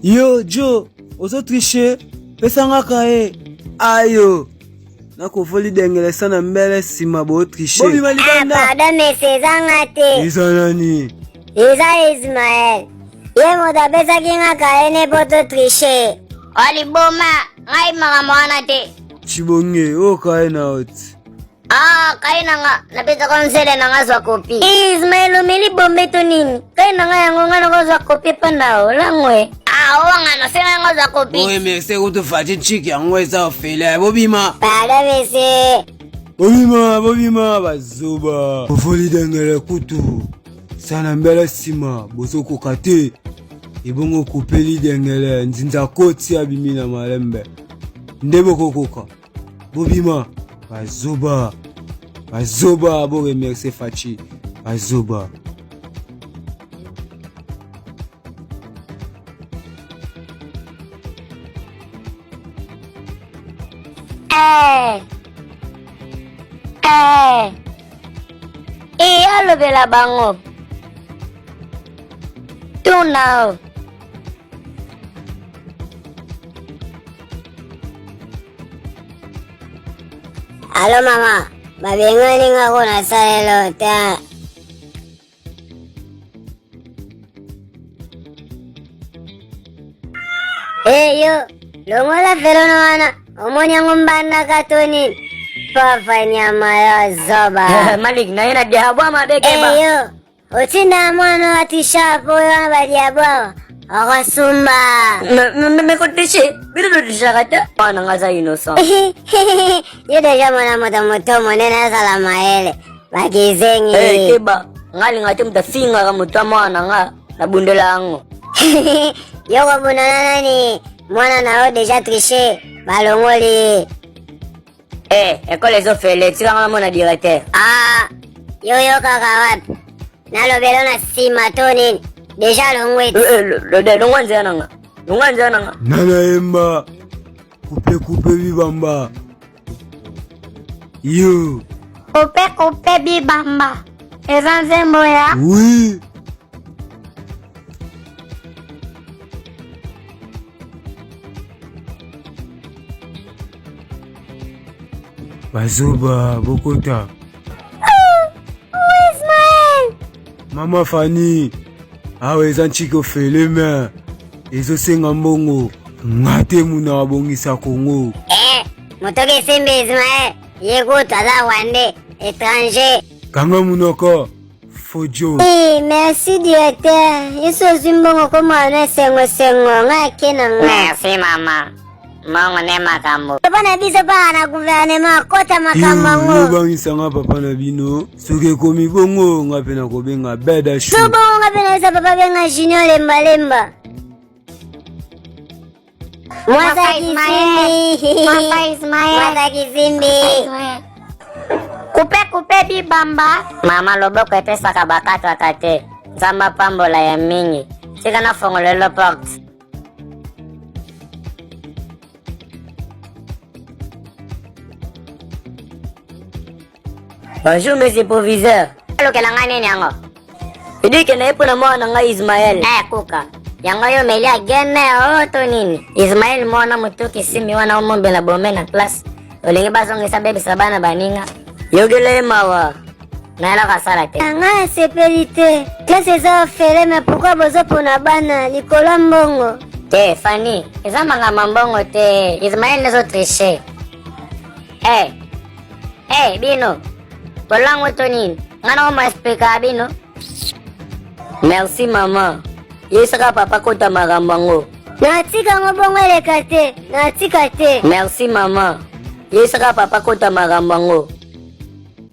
Yo Joe, ozo tricher, pesa nga kaye. Ayo. Nakovoli dengele sa na mbele sima bo tricher. Bobima Ah, libanda. pardon monsieur, eza nga te. Eza nani? Eza Ismaël. Ye moto apesaki nga kaye ne po to tricher. Oliboma ngai makambo wana te. Chibonge, oyo kaye na yo ti. Ah, kai na nga napesaka nzele na nga zwa kopi. Ismaël omeli bombe to nini? Kaye na nga yango nga nakozwa kopi epa na olangwe. Ah, owanga nosenga nga zwa kopi. Boye merci kutu Fatshi Nchiki yango eza ofele. Bobima. Pardon monsieur. Bobima, bobima bazoba. Bovoli dengele kutu. Sana mbele nsima bozokoka te. Ebongo kupeli dengele nzinza koti abimi na malembe. Nde bokokoka. Bobima bazoba. Bazoba bo remercier Fatshi. Bazoba. Eh. Eh. Eh, alobela bango. Tuna o. Alo mama, babengani nga ko nasalelo te. Hey yo, longola felono wana, omoni yango mbandaka to nini? Papa nyama ya zoba. Malik na ye na diabwa mabe keba. Hey yo, otinda mwana wa t-shirt oyo wana badiabo awa akosumba. Mekotriche bino totrichaka te mwana nga aza innocent. Yo deja mwana moto moto monene azala mayele bakizengi. Hey, keba nga alinga te moto afingaka moto ya mwana nga nabundela yango. Yo kobunda na nani? Mwana na yo deja triche balongoli ye. Eh, ekole ezofele tika nga namona directeur. Ah, yo yokaka wapi? Nalobelo na nsima to nini? Deja longwe. Eh, eh, longwa nzela na nga. Longwa nzela na nga. Nana yemba. Coupe coupe bibamba. Yo. Coupe coupe bibamba. Eza nzembo ya Oui. Bazoba bokota. Ismaël. Mama Fanny, awa eza ntiki ofele me ezosenga mbongo nga te muna abongisa Congo. Eh, motoki esimbi Ismaël, ye kutu aza rwandais, étranger. Kanga munoko. Fojo. Eh, merci directeur. Yesu ozwi mbongo komona na esengo sengo nga ake na nga. Merci mama. Mbongo nde makambo. Papa na biso paka na gouvernement kota makambo yango. Yobangisa nga papa na bino soki ekomi bongo nga mpe nakobenga beda So bongo nga mpe nayebisa papa benga junior lemba lemba. Mwasa kisimbi. Mwasa Ismael. Mwasa kisimbi. Kupe kupe bibamba. Mama loboko epesaka bakataka te. Nzambe apambola ya mingi. Tika nafongola lelo porte. Bonjour monsieur proviseur. Alukela ngai nini yango? Edike na ye mpo na mwana na ngai Ismael. Eh kuka. Yango yo omeli agene o to nini? Ismael mwana motoki simi wana omombela bome na classe. Olingi bazongisa bebisa bana baninga. Yokela ye mawa. Na eloko asala te. Nga nasepeli te. Classe eza ofele mais pourquoi bozopona bana likolo ya mbongo? Te Fanny, eza makambo ya mbongo te. Ismael nde azo tricher. Eh, Eh, bino. Bolango to nini? Nga na koma expliquer bino. Merci maman. Yesaka papa kota makambo yango. Natika yango bongo eleka te. Natika te. Merci maman. Yesaka papa kota makambo yango.